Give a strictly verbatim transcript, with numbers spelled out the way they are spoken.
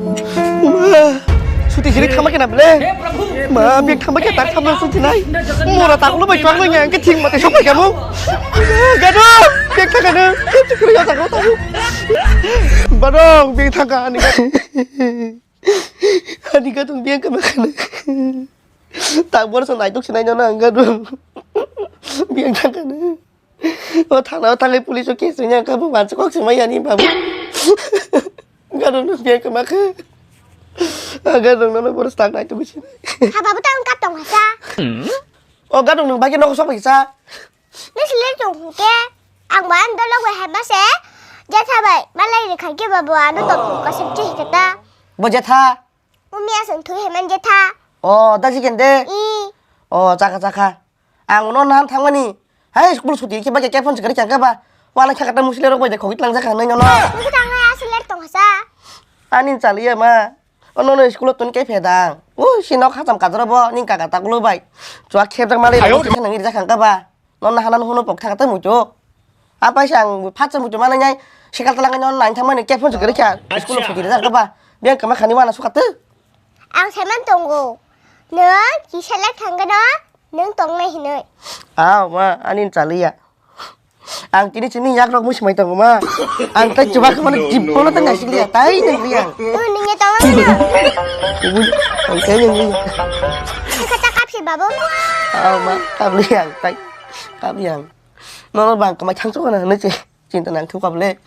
Ma, suti siri thama kena bele. Ma, bek thama kena tak thama suti nai. Mora tak lo bai twang nang ke thing mate sok bai kamu. Gado, bek thang kana. Ke chukri ya tak lo tamu. Barong, bek thang ka ani ka. Ani ka tung bek ka ma kana. Tak bor sa nai tok sinai no na gado. Bek thang kana. O thana o thangai police o case ringya kha bo mansa kok se maya ni babu. Garo no biya kama kha. Garo no no boros tak nai to bisi. Ha babu tang kap tong sa. O garo no bagi no sok sa. Ni sile tong ke. Ang ban dolo we ha ma se. Jetha bai malai ni khan ke babu ano to ko se chi kata. Bo jetha. Umi asung thui hemen jetha. O da ji kende. I. O chakha chakha. Ang no nan thangmani. Hai school suti khe ba khe phone sikari changka ba. Wala khaka ta musile rok bai de khogit lang jakha nai no. Ngi tang ya siler tong sa. Ani chaliya ma. Ono no school tun ke phedang. U si nok hacham kadro bo ning kaka ta kulo bai. Chua khep jak mali rok khe nang ri jakha ka ba. No na hanan hono pok thaka ta muchuk. Apai sang phatsa muchuk mana nyai. Sikal talang no nang thangmani ke phone sikari kha. School suti jakha ba. Biang kama khani wala sukatu. Ang seman tongo. Nung kisa lek thangkano. Nung tongnai hinoi. Aw ma, ani chaliya. Ang tini chini yak rok musi mai tongo ma. Ang tai chuba khe mane jibbono tang naisik liya, tai nang liya. Nung nungya tongnai no. Ubun, ang tai nang liya. Kata kapsi babu. Aw ma, kap liya ang tai. Kap liya ang. Nono bang kamai thang chukana hinoi che. Chinta nang thuk kap le.